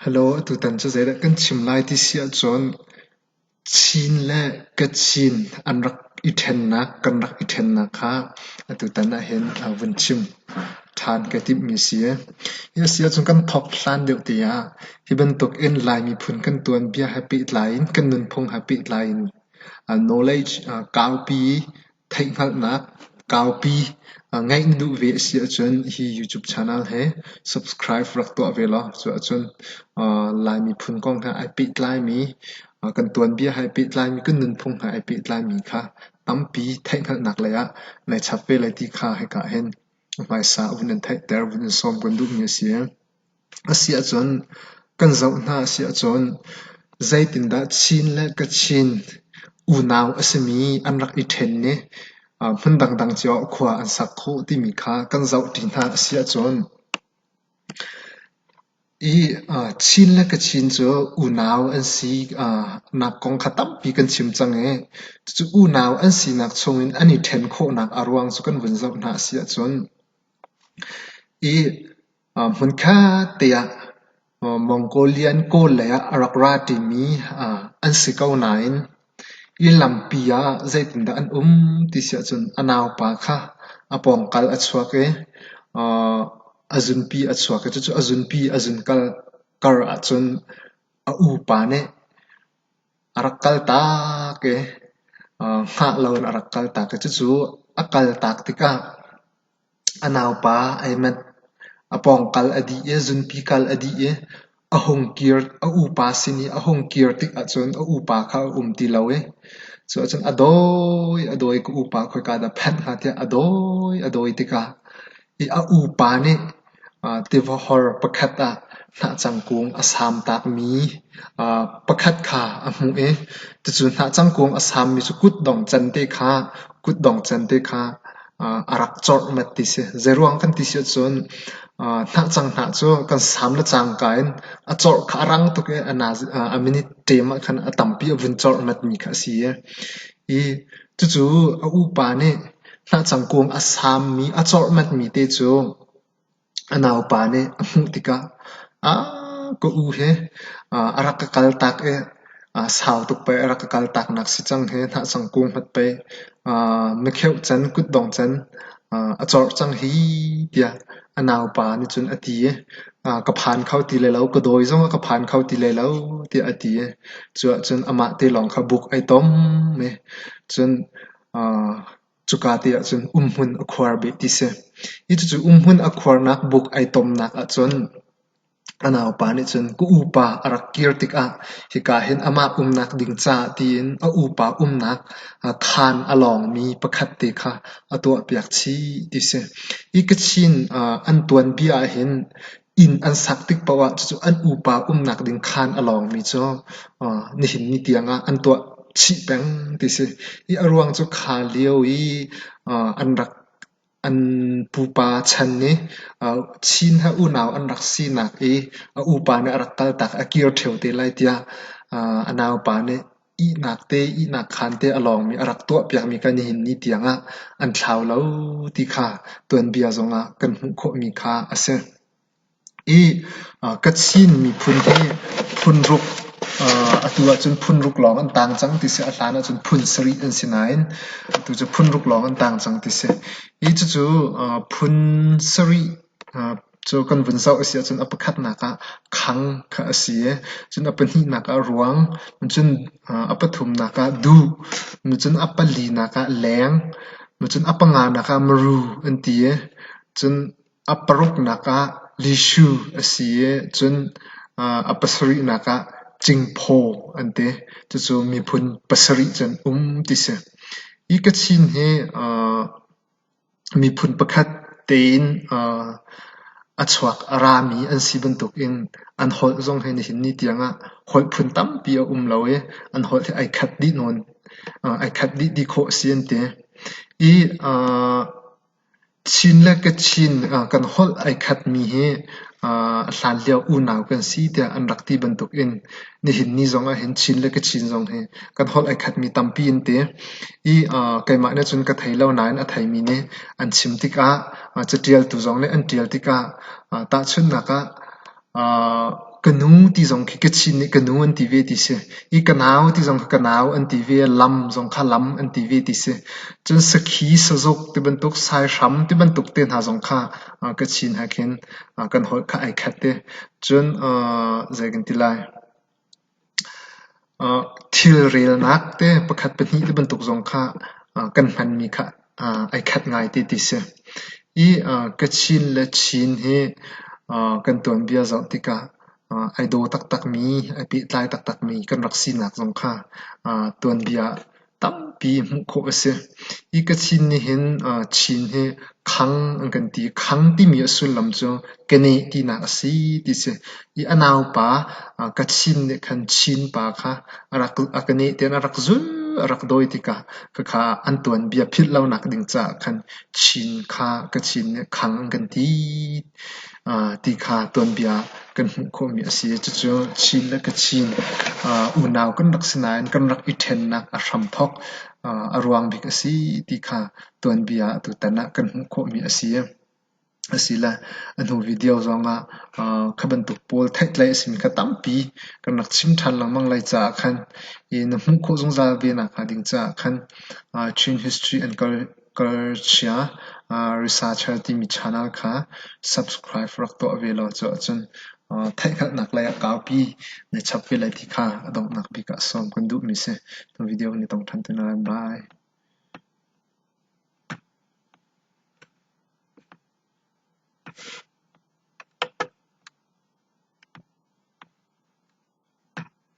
Hello, atutan cu zeidah kan chim lai ti si ahcun Chin le Kachin an rak i ṭhennak, kan rak i ṭhennak kha atutan ahhin vun chim ṭhan ka timhmi a si. Hi a si ahcun kan thawk hlan deuh te ah hi bantuk in Lai miphun kan tuanbia he pehtlai in kan nunphung he pehtlai in knowledge kaupi Theihhngalhnak kaupi ngeih na duh ve a si ahcun hi YouTube channel hi subscribe rak tuah ve law cu ahcun Lai miphun kong he ai pehtlaimi, kan tuanbia he ai pehtlaimi, kan nunphung he ai pehtlaimi kha tampi theihhngalhnak lei ah nai chap ve lai ti kha hika hin hmaisa vun in theihter, vun in sawm kan duhmi a si. A si ahcun kan zoh hna a si ahcun zeitindah Chin le Kachin unau a simi an rak i ṭhen i hmun dangdang cio ah khua an sak khawh timi kha kan zohṭi hna a si ahcun i Chin le Kachin cu unau an si nak kong kha tampi kan chim cang i cucu unau an sinak chungin an i ṭhen khawhnak a ruang cu kan vun zoh hna a si ahcun i Hmunkhat te ah Mongolian Kawl lei ah a rak ra ṭimi an si ko nain inn lampi ah zeitindah an um ti si ahcun a naupa kha a pawngkal a chuak i a zunpi a chuak i cucu a zunpi a zunkal kar ahcun a upa nih a rak kaltak i hngah loin a rak kaltak i cucu a kaltak tikah A naupa ai manh. A pawngkal a dih i zunpi kal a dih i a hung kir, a upa sin i a hung kir tik ahcun a upa kha a um ti lo i cu ahcun a dawi a dawi ka upa khoika dah phanh hnga tiah a dawi a dawi tikah i a upa nih tiva hor pakhat ah hnahcang kung a samtakmi pakhat kha a hmuh i cucu hnahcang kung a sammi cu kutdong can te kha kutdong can te kha a rak corh mat ti si. Zeiruang kan ti si ahcun hnahcang hnah cu kan sam le cangka in a corh kha a rang tuk i a minute ṭem ah khan a tampi a vun corh matmi kha a si i cucu a upa nih hnahcang kung a sammi a corh matmi te cu A naupa nih a hmuh tikah "Aa ka u hi a rak ka kaltak i sau tuk pei a rak ka kaltaknak si cang hi, hnahcang kung hmat pei mikheuh can kutdong can a corh cang hi," tiah a naupa nih cun a ti i "Ka phan kho ti lai lo, ka dawi zongah ka phan kho ti lai lo," tiah a ti i cu ahcun amah te lawng kha buk ai tom i cun Cuka te ahcun umhmun a khuar beh ti si. Hi cucu umhmun a khuarnak buk ai tomnak ahcun a naupa nih cun ka upa a rak kir tikah hika hin amah umnak ding caah tiin a upa umnak khaan a lawngmi pakhat te kha a tuahpiak chih ti si. Hi Kachin an tuanbia ahhin inn an sak tik paoh ah cucu an upa umnak ding khaan a lawngmi cu nihin ni tiang ah an tuah chih peng ti si. Hi a ruang cu kha lio i an rak an pupa chan i Chin he unau an rak sinak i a upa nih a rak kaltak a kir ṭheo te lai tiah a naupa nih ihnak te ihnak khaan te a lawngmi a rak tuahpiakmi kha nihin ni tiangah an thlau lo ti kha tuanbia zongah kan hmuh khawhmi kha a si. I Kachin miphun hi phunruk atu ahcun phunruk lawng an tang cang ti si. A hlan ahcun phun sarih an si nain atu cu phunruk lawng an tang cang ti si. Hi cucu phun sarih Cu kan vun zoh a si ahcun a pakhatnak ah khang kha a si i cun a pahnihnak ah ruang, cun a pathumnak ah duh, cun a palinak ah leng, cun a panganak ah maru an ti i cun a paruknak ah lishu a si i cun a pasarihnak ah cingphaw an ti. Cucu miphun pasarih cu an um ti si. Hi Kachin hi Miphun pakhat tein a chuak a rami an si bantukin an holh zong hi nihin ni tiangah holh phun tampi a um lo i an holh hi ai khat dih nawn. Ai khat dih ti khawh a si an ti. I Chin le Kachin kan holh ai khatmi hi hlanlio unau kan si tiah an rak ti bantukin nihin ni zong ahhin Chin le Kachin zong hi kan holh ai khatmi tampi an ti. I keimah nih cun ka thei lo nain a theimi nih an chim tikah caṭialtu zong nih an ṭial tikah tahchunhnak ah. Ka nu ti zong khi Kachin nih ka nu an ti ve ti si. I ka nau ti zong kha ka nau an ti ve, lam zong kha lam an ti ve ti si. Cun sakhi, sazuk tibantuk, saihram tibantuk te hna zong kha Kachin he khin kan holh kha ai khat i cun zei kan ti lai. Thil relnak te pakhat pahnih tibantuk zong kha kan hmanmi kha ai khat ngai te ti si. I Kachin le Chin hi kan tuanbia zoh tikah ai daw taktakmi, ai pehtlai taktakmi kan rak sinak zong kha tuanbia tampi hmuh khawh a si. Hi Kachin nih hin Chin hi khang an kan ti. Khang timi a sullam cu keneh tinak a si ti si. I a naupa Kachin nih khan Chin pa kha a rak a keneh tein a rak zul a rak dawi tikah khakha an tuanbia philh lonak ding caah khan Chin kha Kachin nih khang an kan ti ti kha tuanbia kan hmuh khawhmi a si. Cucu Chin le Kachin unau kan rak si nain kan rak i ṭhennak a hramthawk a ruang bik a si ti kha tuanbia tutan ah kan hmuh khawhmi a si. Asile a hnu video zongah kha bantuk pawl theihtlei a simi kha tampi kan rak chim ṭhan lengmang lai caah khan i na hmuh khawh zungzal ve nakhnga ding caah khan Chin History and Culture Researcher timi channel kha subscribe rak tuah ve law cu ahcun theihhngalhnak lei ah kaupi na chap ve lai ti kha a donghnak bik ah sawm kan duhmi si. Tu video kan i tong ṭhan te lai. Bye.